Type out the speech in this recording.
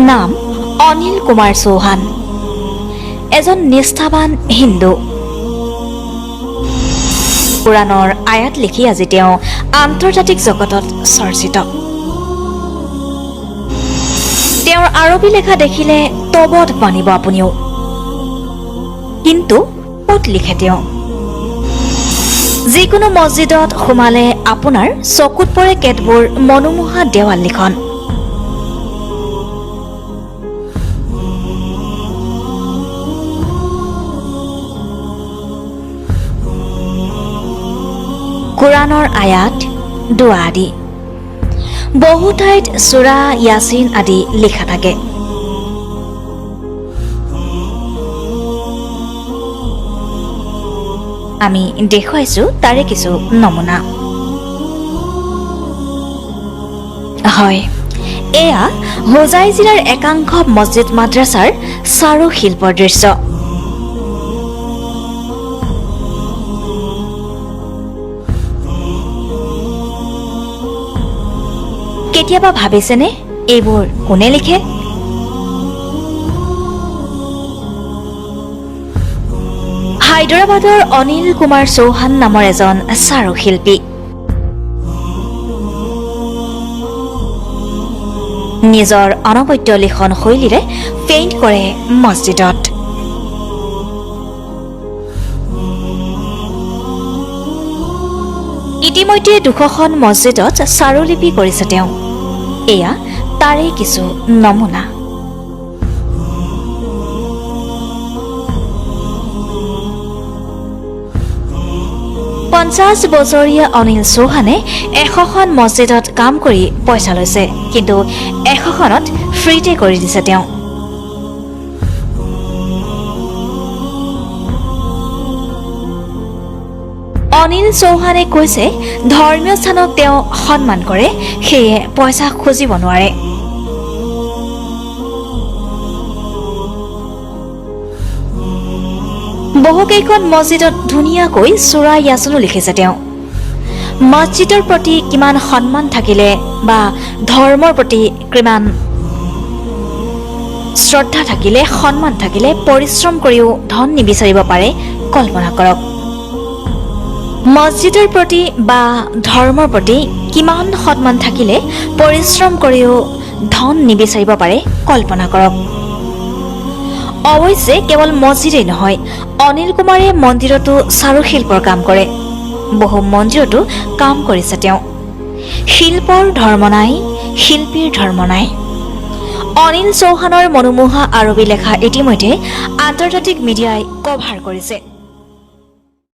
নাম অনিল কুমাৰ চৌহান, এজন নিষ্ঠাবান হিন্দু। কোৰাণৰ আয়াত লিখি আজি তেওঁ আন্তৰ্জাতিক জগতত চৰ্চিত। তেওঁৰ আৰবী লেখা দেখিলে তবধ মানিব আপুনিও। কিন্তু ক'ত লিখে তেওঁ? যিকোনো মছজিদত সোমালে আপোনাৰ চকুত পৰে কেতবোৰ মনোমোহা দেৱাল লিখন। কোৰাণৰ আয়াত, দোৱা আদি। বহু ঠাইত চূৰা ইয়াছিন আদি লিখা থাকে। আমি দেখুৱাইছো তাৰে কিছু নমুনা। হয়, এয়া হোজাই জিলাৰ একাংশ মছজিদ মাদ্ৰাছাৰ চাৰু শিল্পৰ দৃশ্য। কেতিয়াবা ভাবিছেনে এইবোৰ কোনে লিখে? হায়দৰাবাদৰ অনিল কুমাৰ চৌহান নামৰ এজন চাৰুশিল্পী। নিজৰ অনবদ্য লিখন শৈলীৰে পেইণ্ট কৰে মছজিদত। ইতিমধ্যে 200খন মছজিদত চাৰুলিপি কৰিছে তেওঁ। এয়া তাৰে কিছু নমুনা। 50 বছৰীয়া অনিল চৌহানে 100খন মছজিদত কাম কৰি পইচা লৈছে, কিন্তু 100খনত ফ্ৰীতে কৰি দিছে তেওঁ। অনিল চৌহানে কৈছে, ধৰ্মীয় স্থানক তেওঁ সন্মান কৰে, সেয়ে পইচা খুজিব নোৱাৰে। বহুকেইখন মছজিদত ধুনীয়াকৈ চূৰা ইয়াচনো লিখিছে তেওঁ। মছজিদৰ প্ৰতি কিমান সন্মান থাকিলে বা ধৰ্মৰ প্ৰতি কিমান শ্ৰদ্ধা থাকিলে, সন্মান থাকিলে পৰিশ্ৰম কৰিও ধন নিবিচাৰিব পাৰে, কল্পনা কৰক। মছজিদৰ প্ৰতি বা ধৰ্মৰ প্ৰতি কিমান সন্মান থাকিলে পৰিশ্ৰম কৰিও ধন নিবিচাৰিব পাৰে, কল্পনা কৰক। অৱশ্যে কেৱল মছজিদেই নহয়, অনিল কুমাৰে মন্দিৰতো চাৰুশিল্পৰ কাম কৰে। বহু মন্দিৰতো কাম কৰিছে তেওঁ। শিল্পৰ ধৰ্ম নাই, শিল্পীৰ ধৰ্ম নাই। অনিল চৌহানৰ মনোমোহা আৰবী লেখা ইতিমধ্যে আন্তৰ্জাতিক মিডিয়াই কভাৰ কৰিছে।